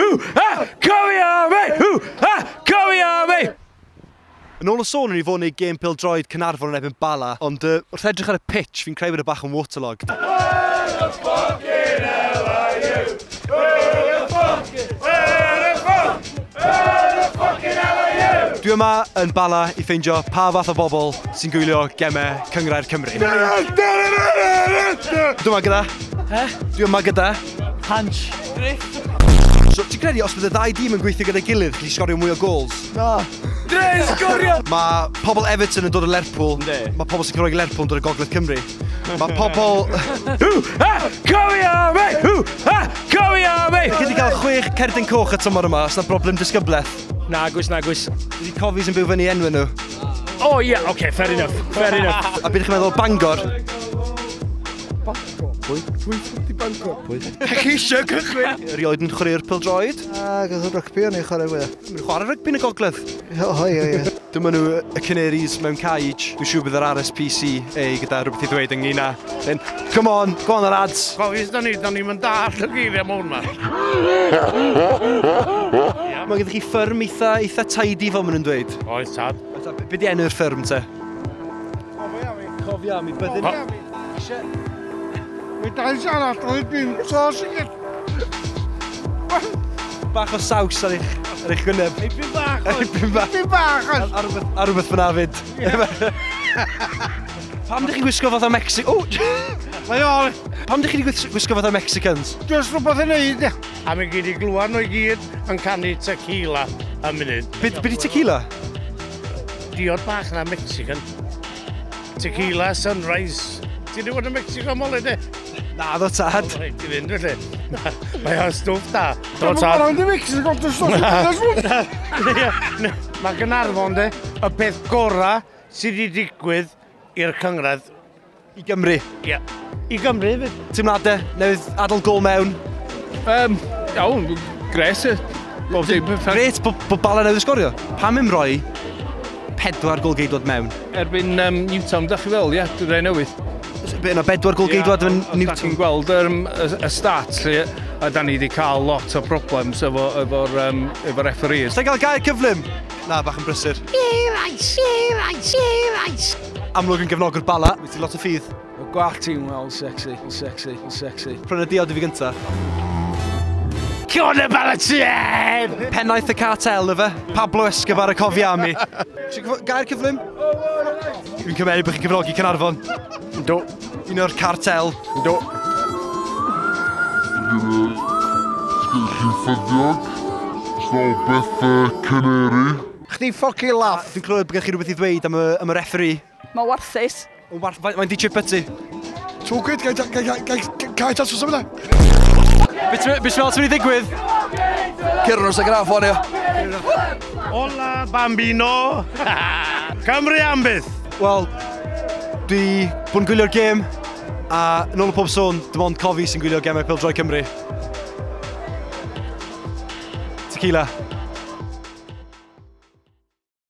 Hw! Ha! Cofia mi! Hw! Ha! Cofia mi! Yn ôl y sôn, o'n i fod yn neud gêm pêl-droed Caernarfon yn erbyn Bala, ond wrth edrych ar y pitch, fi'n credu bod e bach yn waterlogged. Dwi yma yn Bala i ffeindio pa fath o bobl sy'n gwylio gemau Cynghrair Cymru. Dwi yma gyda... He? Dwi yma gyda... Hansh. Griff. So, ti'n credu os bydd y ddau dîm yn gweithio gyda'i gilydd, gallu sgorio mwy o goals? Na. Dre, sgorio! Mae pobl Everton yn dod o Lerpwl. Yndi. Mae pobl sy'n cefnogi Lerpwl yn dod o Gogledd Cymru. Mae pobl... Hw! Ha! Cofia mi! Hw! Ha! Cofia mi! Chi wedi cael 6 cerdyn coch y tymor yma, os na broblem disgyblaeth. Nagwys, nagwys. Ydy Cofis yn byw fyny enw nhw. O, ie, yeah, oce, fair enough, fair enough. A beth ydych chi'n meddwl o Bangor? Pwy? Pwy di Bangor? Pwy? Chi eisiau cychwyn? Erioed yn chwarae'r pêl-droed? Ag oedd rygbi o'n i chwarae fwyaf. Mae'n chwarae rygbi yn y gogledd. O, ie, ie. Dyma nhw y Canaries mewn cage. Dwi'n siŵr bydd yr RSPCA gyda rhywbeth i ddweud ynglyn â. Then, come on, go on the lads. Cofis da ni, da ni'n mynd dall y geiriau mewn ma. Mae gennych chi ffyrm eitha tidy fel maen nhw'n dweud. Oes, tad. Be di enw'r ffyrm te? Cofia mi. Cofia mi, byddwn. Cofia mi. Mae dau siarad, oedd dim sos i gyd. Bach o saws ar eich gwyneb. Ipyn bach oes. Ipyn bach. Ipyn bach oes. A rhywbeth fyna fyd. Pam dych chi'n gwisgo fatha O! Mae o! Pam dych chi'n gwisgo fatha Mexicans? Just rhywbeth yn neud, ie. A mi gyd i glwan nhw i gyd yn canu tequila am munud. Be di tequila? Diod bach na Mexican. Tequila Sunrise. Ti wedi bod yn Mexico am ole, de? Na, ddo tad. Rhaid ti fynd, felly. Mae o'n stwff da. Do Dwi'n tad. mynd i Mexico, dwi'n stwff. Mae Gaernarfon, de, y peth gorau sydd wedi digwydd i'r cynghrair. I Gymru. Ie. I Gymru, hefyd. Teimladau, newydd adael gol mewn. Iawn, gres. Bob dim perffaith. Gret bod Bala newydd sgorio. Pam im roi 4 gol geidwad mewn? Erbyn Newtown, dach chi fel, ie, dwi'n rhai newydd. Be yna, 4 gol geidwad yn Newton. Chi'n gweld y stats, lle, a da ni wedi cael lot o problems efo referees. Allai gael gair cyflym? Na, bach yn brysur. Amlwg yn gefnogwr Bala, wyt ti lot o ffydd. Y gwallt ti'n weld, sexy, sexy, sexy. Prynu diod i fi gynta. Cion y Bala tîm! Pennaeth y cartel, efe. Pablo Escobar y cofia am i. Gair cyflym? Dwi'n cymeru bod chi'n cefnogi Caernarfon. Do. Un o'r cartel. Do. Chi'n ffyddiog? Os beth Canary. Chdi fucking laugh. Dwi'n clywed bod gennych chi rhywbeth i ddweud am y referee. Mae warthus. Mae'n di chip ti. Two quid, gai tas o symud. Be ti'n meddwl sy'n mynd i ddigwydd? Cyrra'n oes y graff o'n i. Hola, bambino! Cymru am byth! Wel, dwi bod yn gwylio'r gêm, a yn ôl y pob sôn, dim ond Cofi sy'n gwylio gemau pêl-droed Cymru. Tequila.